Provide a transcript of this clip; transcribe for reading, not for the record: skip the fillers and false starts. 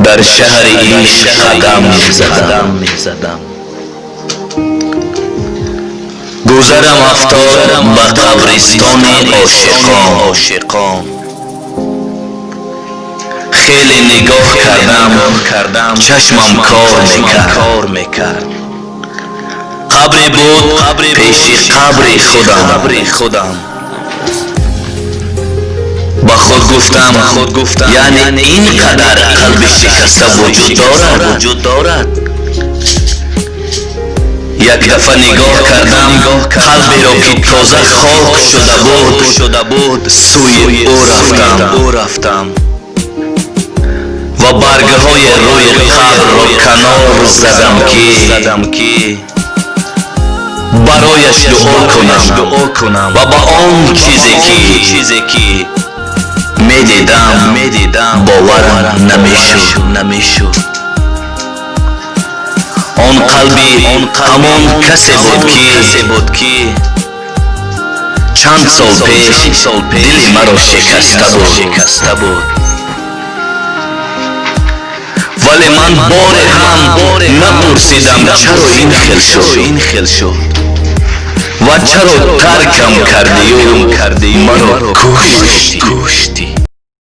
Дар шаҳри ишқ қадам мезадам. Гузарам афтод ба қабристони ошиқон. Хеле нигоҳ кардам, чашмам кор мекард. Қабре буд пеши қабри худам. Ба худ гуфтам, яъне ин қадар қалби шикаста вуҷуд дорад. Як дафъа нигоҳ кардам, қалберо, ки тоза хок шуда буд, сӯи ӯ рафтам ва баргҳои рӯи қабрро канор задам, ки барояш дуо кунам ва ба он чизе, ки медидам, боварам намешуд. Он қалби ҳамон касе буд, ки чанд сол пеш дили маро шикаста буд, вале ман боре ҳам напурсидам, чаро ин хел шуд ва чаро таркам кардию маро куштӣ.